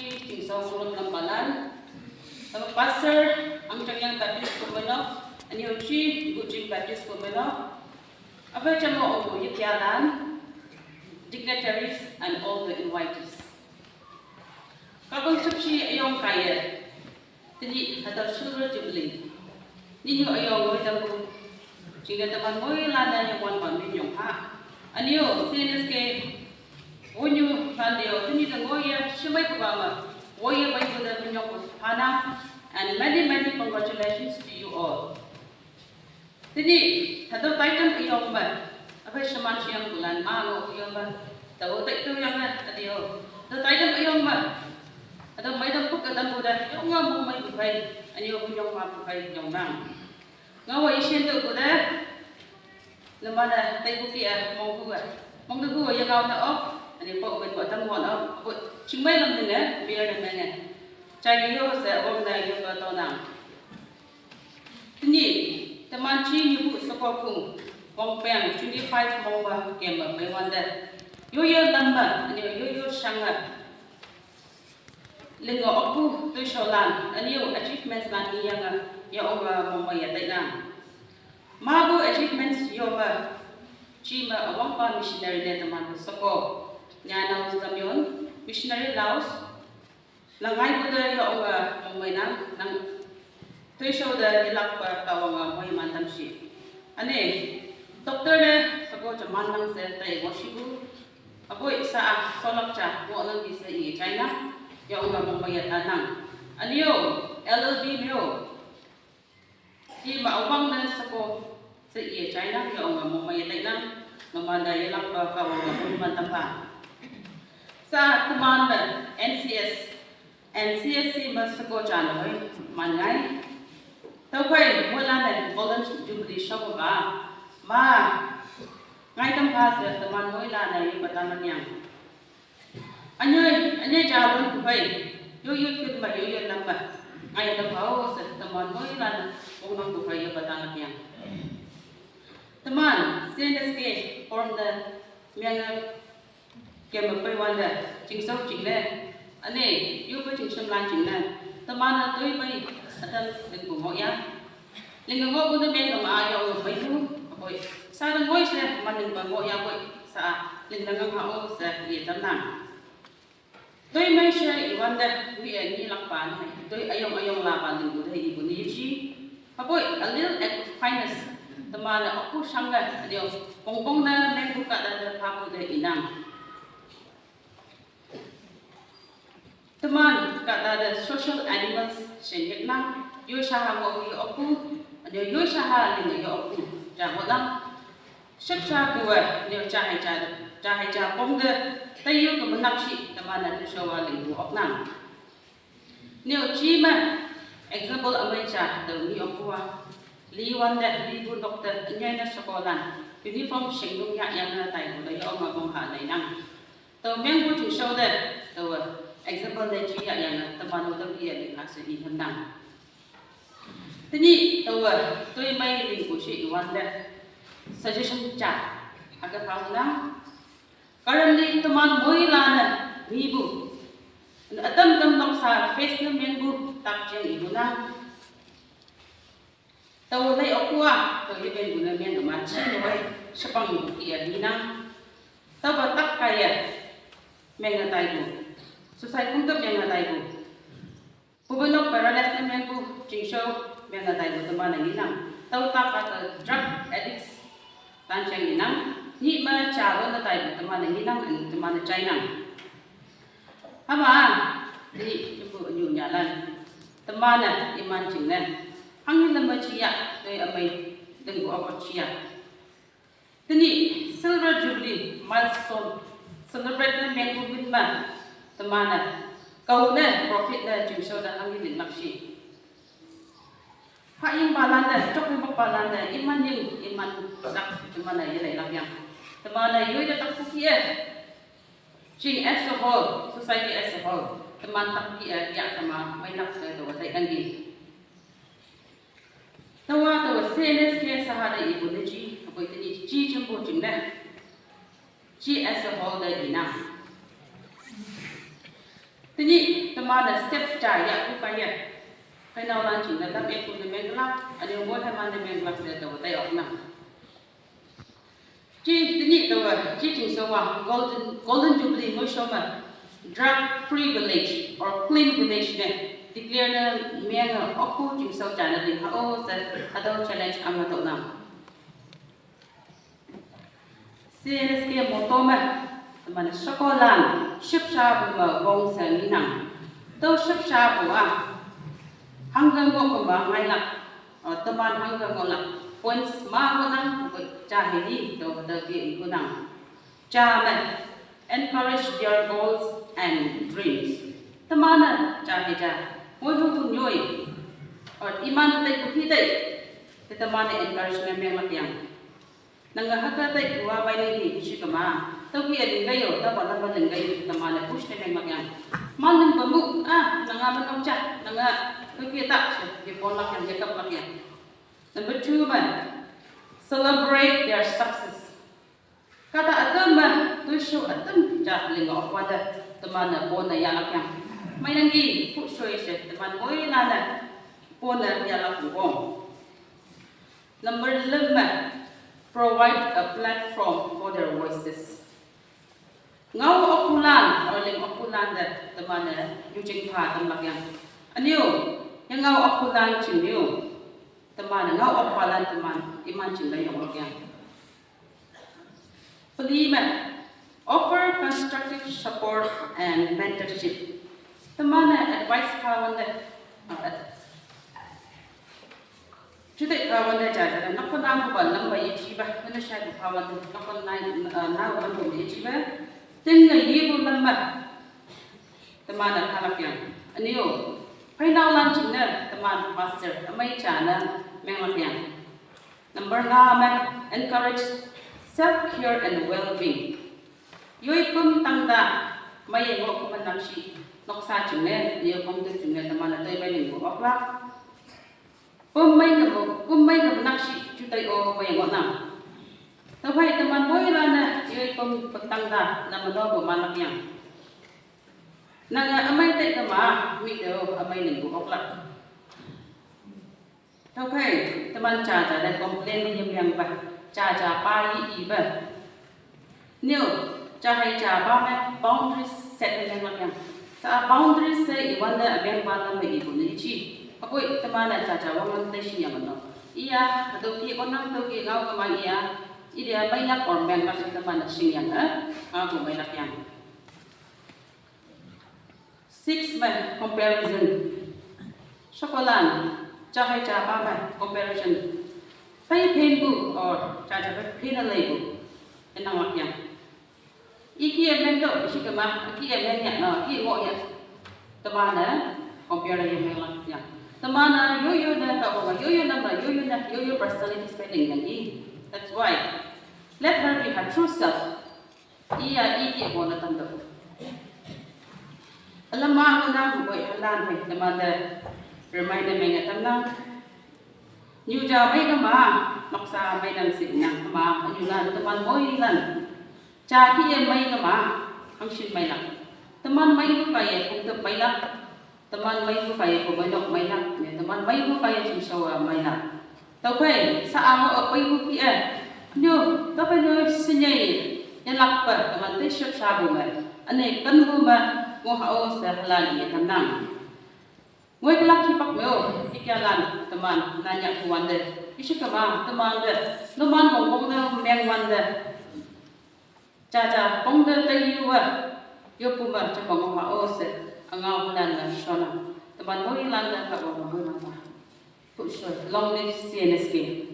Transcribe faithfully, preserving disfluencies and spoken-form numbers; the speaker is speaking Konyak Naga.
Chingsong Kulam Lampalan, Pastor Angchang Yang Baptist Kumenok, Aniochi Gujing Baptist Kumenok, Abachamo Ogo Yipialan, dignitaries and all the invitees. Kabang Chapchi Ayong Kaya, Tini Hata Silver Jubilee. Nini Ayong Wai Dabu, Chingataman Moy Lana Yang Wan Ban Min Yong Ha, Anio, C N S K, Onyu Landeo, Tini the Moya, Shimai Kubama, Woya Bai Buda Min Yong Hana, and many, many congratulations to you all. Tini, Hado Taitam Ayong Ba, Abai Shaman Chiang Bulan, Ma Ngo Ayong Ba, Tao Taitam Ayong Ba, Adio, Hado Taitam Ayong Ba, Hado Maidam Puk Adam Buda, Yong Nga Mong Mai Bukai, Anio Yong Ma Bukai, Yong Nang. Ngawa Ishin Do Buda, Namana Taibuki a Mongkua, Mongkua Yagao Na Op, Ani Pok Win Watam Won Op, Chingmai Lam Nina, Beer the Mene, Chai Yo Sa Wong Da Yoga Tonang. Tini, Tamanchi Nibu Sokokung, Wong Peng, twenty-five Mongba, Kemba, Maiwanda, Yoyo Lamba, Anio Yoyo Shanga, Lingo Opu, Tuisho Lan, Anio Achievements Lan Yanga, Yaonga Mongba Yatailang. Mabu Achievements Yoga, Chima Awangpa Missionary Netaman Soko, Nyana Zamion, Missionary Laos, Langai Buda Yaonga Mongba Nang, Nang Tuisho the Yilakpa Kawanga Moiman Tamshi. Ane, Doctor de Soko Chaman Nang Se Tai Washibu, Aboi Sa Solak Cha, Wonang Bisa I China, Yaonga Mongba Yatanang. Anio, L L B Mio, Di ma awang na sako sa iya China, Yaonga Mongba Yatanang, Mamanda Yilakpa Kawanga Moiman Tampa. Sa Taman the N C S, N C S C ma sako China Hoi, Mangai. Taukai, Moilan the Golden Jubilee Shop ba, Ma, Ngai Tampa sa Taman Moilan the Yubatana Yang. Anyoi, anyoi jalon kuhai, yo yo kut ma yo yo lamba. Ngai da pao sa Taman Moilan, Wong Nang Kuhai Yubatana Yang. Taman, C N S K, form the Mianga Kemba Paiwanda, Chingsau Chingle, Ane, Yuba Chingsham Lan Chingle, Tamana Toi Bai, Atan Lingbu Moya. Lingga Ngo Buda Mianga Ma Yo Baibu, Aboi, Sa the Moise, Maning Ba Moya Boi, Sa, Lingga Ngam Hao, Sa, Ye Tamnang. Toi Mai Share Iwanda, Wi a Ni Lakpan, Toi Ayong Ayong Laban Lingbu the Ibu Nichi, Aboi, a little act of kindness, Tamana Oku Shanga, Adio, Bongbong na Mengbu Kata the Papu the Inang. Taman Kata the social animals, Shenyek Nang, Yoshaha Mo Yoku, Adio Yoshaha Lingga Yoku, Jago Nang, Shepsha Kuwa, Neo Chahai Cha, Chahai Cha Pong the, Tayu Kumanakshi, Tamana Tushawa Lingbu Oknang. Neo Chima, example Amai Cha, the Ni Okua, Li Wan the, Li Bu Doctor, Nyana Sokolan, uniform Shengdung Yak Yang the Tai, the Yoma Bong Ha Nai Nang. Tau Mengbu Chingsho the, the example the Chi Yak Yang, the Manu the Pi Yak Ling Asu Ni Him Nang. Tini tawa Toi Mai Lingbu Shi Iwan the suggestion cha aga pau na. Currently Taman Moilan the Mibu, Atam Tam Noksa face na Mengbu Tak Jeng Ibu na. Tawa Lai Okua, Tawa Ye Mengbu na Mengbu Ma Chi Noi, Shapang Bu Ki A Ni Nang. Tawa Tak Kaya, Menga Taibu. Susai Kum Tap Menga Taibu. Pubanok paralyzed na Mengbu, Chingsho, Menga Taibu Tamana Nginang. Tau Tak Kata drug addicts, Tan Cheng Nginang. Ni Ma Cha Wan na Taibu Tamana Nginang, and Tamana Chainang. Hama, Ni Chibu Nyu Nyalan. Tamana Iman Chingnan. Hangi Lama Chia, Toi Amai, Dengbu Apa Chia. Tini Silver Jubilee milestone celebrate na Mengbu Minma, Tamana, Kau na profit na Chingsho the Hangi Lin Lakshi. Ha Ying Balanda, Chok Ying Balanda, Iman Ying, Iman Dak, Tamana Yelai Lakyang. Tamana Yoi the Tak Suki eh. Ching as a whole, society as a whole, Taman Tak Ki eh, Yak Tama, Mai Nak Sai the Watai Dangi. Tawa tawa C N S K saha da ibu na ji, akwai tini ji jimbo jim na. Ji as a whole da ina. Tini Teman-e step ja ya ku kaiye. Pheinaolan ching ne lam e ku ne menglak, anyo mo hai man ne menglak she tao tai ok nang. Chi tini tao chi ching so wa Golden, Golden Jubilee mo shoma drug free village or clean village ne declare ne meng a oku ching so ja ne ding ha o se hatüo challenge ang tao nang. C N S K motto me, teman shokolan, shüpsha bu me wong se nginang. Tüo shüpsha bu a, hangke ngoh kema ngailak, eh, teman hangke ngohlak, points ma ngohnang, ja hei ni, tüo, tüo ke i ngohnang. Ja me, encourage their goals and dreams. Teman-e, ja hei ja, ngoi hu hu nyoi, or iman tei ku hi tei, te teman-e encourage ne menglak yang. Nange hüke tei kuwa bai ling ni shi kema. Tüoki a ling gayo, tüopa lampa ling gayo, teman-e push ne meng mak yang. Man ling bamu, ah, nanga menok ja, nanga tüoki tak she, ye pon lak yang, ye kap lak yang. Number two me, celebrate their success. Kahta ütam me, toisho ütam ja ling okwante, teman-e pon ne yahlak yang. Meinangki, pu shoi she, teman moilan-e, pon ne yahlak wong. Number lüm me, provide a platform for their voices. Ngao okpulan, or ling okpulan te, teman-e, yujing pha tamlak yang. Ünyo, ye ngao okpulan ching nyo. Teman-e, ngao okpalan teman, iman ching le yonglak yang. Peli me, offer constructive support and mentorship. Teman-e advice pha wante, ah, jute pha wante ja ja, nakon ang ba lam ba yeji ba, mana shai ba pha wante, nakon nai, ah, na lam ba yeji ba, ting ne ye bu lam ba. Teman-e phalak yang. Ünyo, pheinaolan ching ne, teman pastor, ümei ja ne, menglak yang. Number nga me, encourage self-care and well-being. Yoi pum tangte, mei ye ngoh kuman nakshi, noksa jingne, ye kongte jingne, teman-e toi mei ling bu oklak. Pum mei ne bu, pum mei ne bu nakshi, jutai o mei ye ngohnang. Tüophei teman moilan-e, yoi pum pum tangte, na meno bu malak yang. Nange ümei tei kema, mi teo, ümei ling bu oklak. Tüokhei, teman jaja te complain ne yemyang ba, jaja pa yi i ba. Nyo, ja hei ja pa me boundaries set ne meng lak yang. Sa boundaries she iwante ümeng pa lam me ipu ne ichi. Hüpoi teman-e jaja wanglam tei shi yang no. Iya, hatüo ki konang tüo ki ngao kema iya. Iya mei lak or meng lak she teman-e shing yang, eh. Ngao ku mei lak yang. Six me, comparison. Shokolan, ja hei ja pa me, comparison. Phei phenpu, or ja ja phei phen leipu. Enang lak yang. Iki e meng to, shi kema, iki e meng ya, no, iki ngoh ya. Teman-e, compare ye meng lak yang. Teman-e, yo yo ne, ta wo, yo yo ne, yo yo ne, yo yo personality spelling yang i. That's why. Let her be her true self. Iya, i, i, wona tamdo. Ülam ma ngohnang, boi halan hei, teman te remind ne menge tamnang. Nyu ja mei kema, noksa mei nang sing nang kema, nyulan teman moilan. Ja ki ye mei kema, hangshin mei lak. Teman mei lu kaiye, kungtep mei lak. Teman meipu kaiye pemeinok meinak, ne, teman meipu kaiye chingshao-a meinak. Tüokhei, sa-a ngoh-e peipu ki-e. Nyo, tüokhei nyo shinyei, yelakpe, teman te shep shapu me. Üne kenpu me, ngoh hao she halan ye tamnang. Ngoi kelak hipak me-o, ikyalan, teman, nanyak wante. Ishi kema, teman te, numan wongwong ne meng wante. Jaja, pongte tei yuwe, yopu me, jepong ma o she, üngao lan lan shona. Teman moilan lan ka wong moilan ma. Push, long live C N S K.